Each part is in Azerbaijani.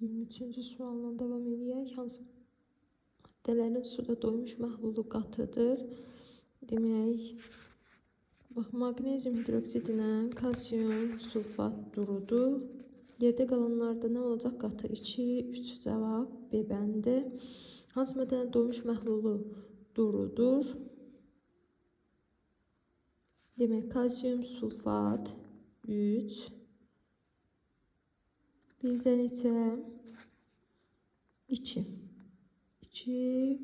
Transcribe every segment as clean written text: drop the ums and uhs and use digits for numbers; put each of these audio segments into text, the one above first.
23-cü sualla davam eləyək. Hansı maddələrin suda doymuş məhlulu qatıdır? Demək, bax, maqnezium hidroksid ilə kalsium sulfat durudur. Yerdə qalanlarda nə olacaq? Qatı 2, 3 cavab B bəndi. Hansı maddələrin doymuş məhlulu durudur? Demək, kalsium sulfat 3. Bizdə neçə? 2. 2,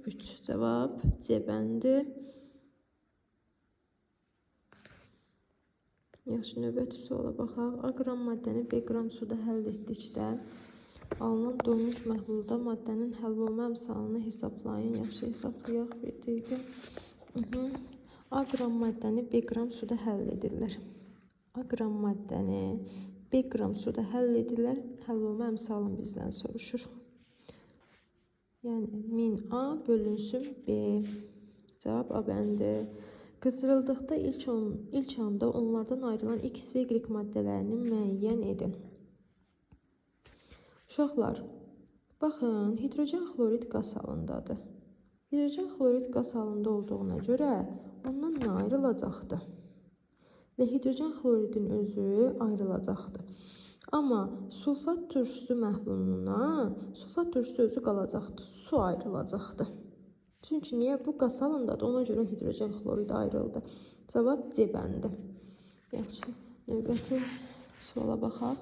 3. Cavab C bəndi. Yaxşı, növbəti suala baxaq. A qram maddəni B qram suda həll etdikdə alınan doymuş məhlulda maddənin həll olma əmsalını hesablayın. Yaxşı, hesablayaq bir dəqiqə. A qram maddəni B qram suda həll edirlər. A qram maddəni B qram suda həll edirlər. Həll olma əmsalını bizdən soruşur. Yəni 1000 A bölünsün B. Cavab A bəndi. Qızdırıldıqda ilk anda onlardan ayrılan X və Y maddələrini müəyyən edin. Uşaqlar, baxın, hidrogen xlorid qaz halındadır. Hidrogen xlorid qaz halında olduğuna görə ondan nə ayrılacaqdır? Və hidrogen xloridin özü ayrılacaqdır. Amma sulfat turşusu məhluluna sulfat turşusu özü qalacaqdır, su ayrılacaqdır. Çünki niyə? Bu qaz halındadır, ona görə hidrogen xlorid ayrıldı. Cavab C bəndi. Yaxşı, növbəti suala baxaq.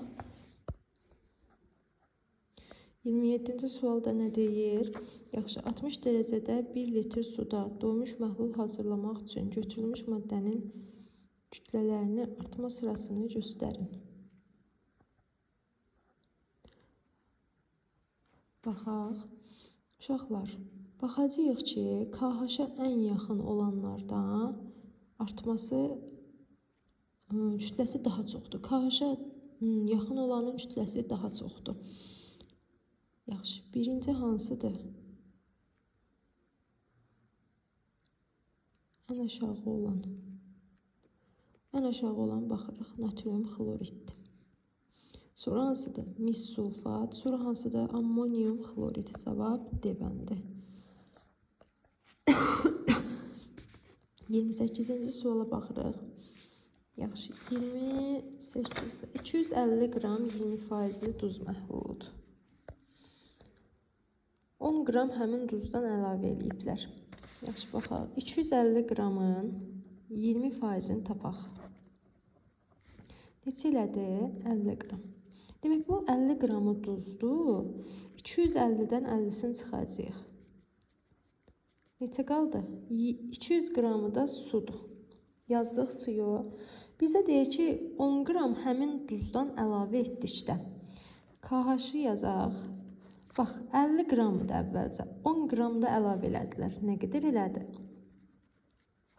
27-ci sualda nə deyir? Yaxşı, 60 dərəcədə 1 litr suda doymuş məhlul hazırlamaq üçün götürülmüş maddənin kütlələrini artma sırasını göstərin. Baxaq. Uşaqlar, baxacağıq ki, KH-a ən yaxın olanlardan artması kütləsi daha çoxdur. KH-a yaxın olanın kütləsi daha çoxdur. Yaxşı, birinci hansıdır? Ən aşağı olan. Ən aşağı olan baxırıq, natrium xloriddir. Sonra hansıdır? Mis sulfat. Sonra hansıdır? Ammonium xlorid. Cavab D bəndi. 28-ci suala baxırıq. Yaxşı, 28-də 250 qram 20%li duz məhluludur. 10 qram həmin duzdan əlavə eləyiblər. Yaxşı, baxaq. 250 qramın 20%-ni tapaq. Neçə elədi? 50 qram. Demək, bu 50 qramı duzdur. 250-dən 50-sini çıxacağıq. Neçə qaldı? 200 qramı da sudur. Yazdıq suyu. Bizə deyir ki, 10 qram həmin duzdan əlavə etdikdə KH-ı yazaq. Bax, 50 qramı da əvvəlcə 10 qram da əlavə elədilər. Nə qədər elədi?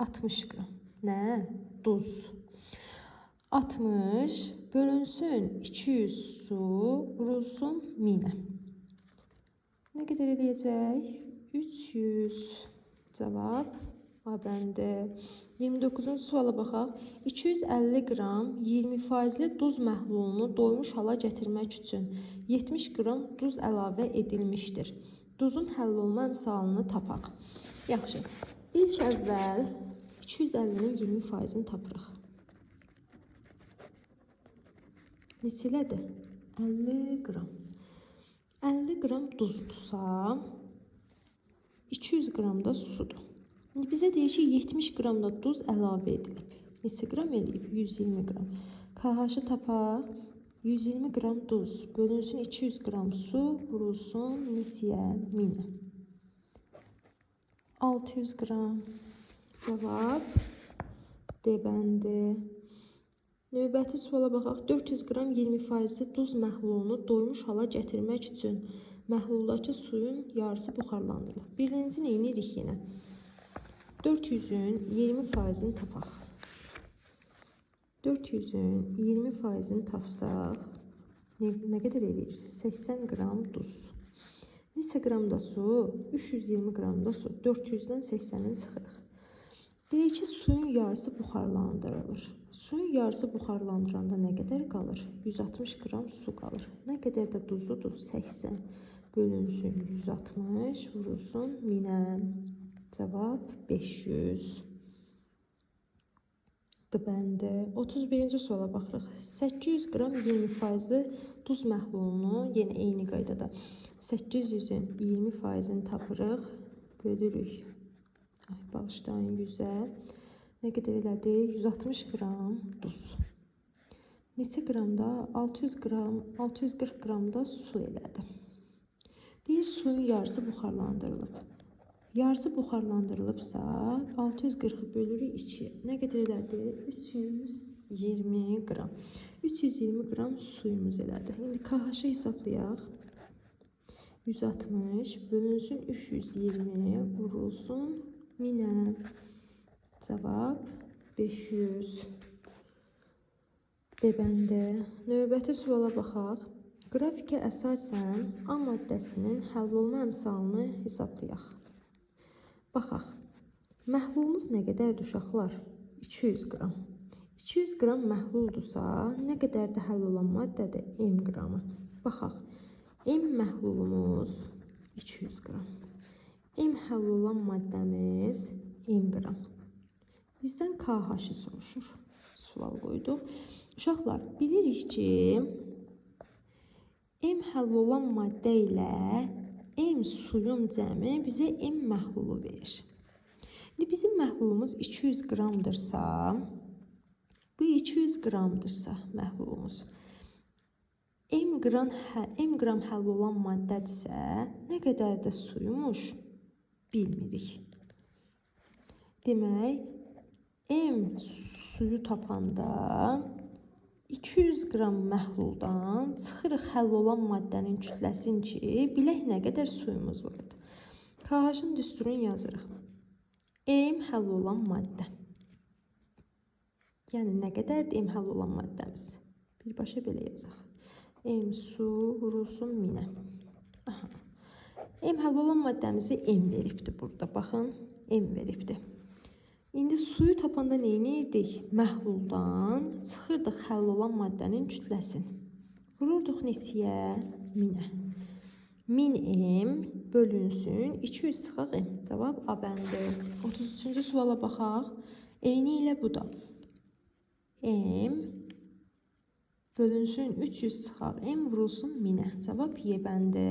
60 qram. Nə? Duz. 60 bölünsün 200 su vurulsun 1000-ə. Nə qədər eləyəcək? 300. Cavab A bəndi. 29-cu suala baxaq. 250 qram 20%li duz məhlulunu doymuş hala gətirmək üçün 70 qram duz əlavə edilmişdir. Duzun həll olma əmsalını tapaq. Yaxşı. İlk əvvəl 250-nin 20%-ni tapırıq. Neçə elədi? 50 qram. 50 qram duzdursa 200 qram da sudur. İndi bizə deyir ki, 70 qram da duz əlavə edilib. Neçə qram eləyib? 120 qram. KH-ı tapaq. 120 qram duz bölünsün 200 qram su vurulsun neçəyə? 1000-ə. 600 qram. Cavab D bəndi. Növbəti suala baxaq. 400 qram 20%li duz məhlulunu doymuş hala gətirmək üçün məhluldakı suyun yarısı buxarlandırılır. Birinci nə edirik yenə? 400-ün 20%-ni tapaq. 400-ün 20%-ni tapsaq nə qədər eləyir? 80 qram duz. Neçə qram da su? 320 qram da su. 400-dən 80-ni çıxırıq. Deyir ki, suyun yarısı buxarlandırılır. Suyun yarısı buxarlandıranda nə qədər qalır? 160 qram su qalır. Nə qədər də duzudur? 80. Bölünsün 160, vurulsun 1000-ə. Cavab 500. D bəndi. 31-ci suala baxırıq. 800 qram 20%li duz məhlulunu yenə eyni qaydada 800-ün 20%-ni tapırıq. Bölürük. Ay, bağışlayın 100-ə. Nə qədər elədi? 160 qram duz. Neçə qramda? 600 qram, 640 qramda su elədi. Deyir, suyun yarısı buxarlandırılıb. Yarısı buxarlandırılıbsa 640-ı bölürük 2-yə. Nə qədər elədi? 320 qram. 320 qram suyumuz elədi. İndi KH-ı hesablayaq. 160 bölünsün 320 vurulsun 1000-ə. Cavab 500. B bəndi. Növbəti suala baxaq. Qrafikə əsasən A maddəsinin həll olma əmsalını hesablayaq. Baxaq. Məhlulumuz nə qədərdir uşaqlar? 200 qram. 200 qram məhluldursa, nə qədər də həll olan maddədir? M qramı. Baxaq. M məhlulumuz 200 qram. M həll olan maddəmiz M qram. Bizdən KH-ı soruşur. Sual qoyduq. Uşaqlar, bilirik ki, M həll olan maddə ilə M suyun cəmi bizə M məhlulu verir. İndi bizim məhlulumuz 200 qramdırsa, bu 200 qramdırsa məhlulumuz, M qram həll olan maddədirsə, nə qədər də suyumuş bilmirik. Demək, M suyu tapanda 200 qram məhluldan çıxırıq həll olan maddənin kütləsini ki, bilək nə qədər suyumuz vardır. KH-ın düsturunu yazırıq. M həll olan maddə. Yəni, nə qədərdir M həll olan maddəmiz? Birbaşa belə yazaq. M su vurulsun 1000-ə. Aha. M həll olan maddəmizi M veribdir burada. Baxın, M veribdir. İndi suyu tapanda nə edirdik? Məhluldan çıxırdıq həll olan maddənin kütləsini. Vururduq neçəyə? 1000-ə. 1000 M bölünsün 200 çıxaq M. Cavab A bəndi. 33-cü suala baxaq. Eyni ilə bu da. M bölünsün 300 çıxaq M vurulsun 1000-ə. Cavab Y bəndi.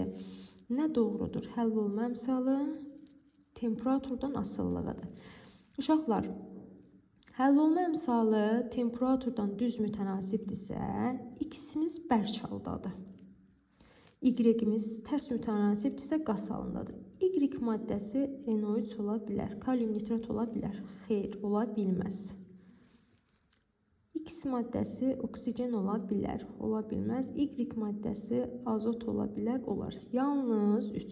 Nə doğrudur? Həll olma əmsalı temperaturdan asılılığıdır. Uşaqlar, həll olma əmsalı temperaturdan düz mütənasibdirsə, X-imiz bərk haldadır. Y-imiz tərs mütənasibdirsə, qaz halındadır. Y maddəsi NO3 ola bilər, kalium nitrat ola bilər. Xeyr, ola bilməz. X maddəsi oksigen ola bilər, ola bilməz. Y maddəsi azot ola bilər, olar. Yalnız 3.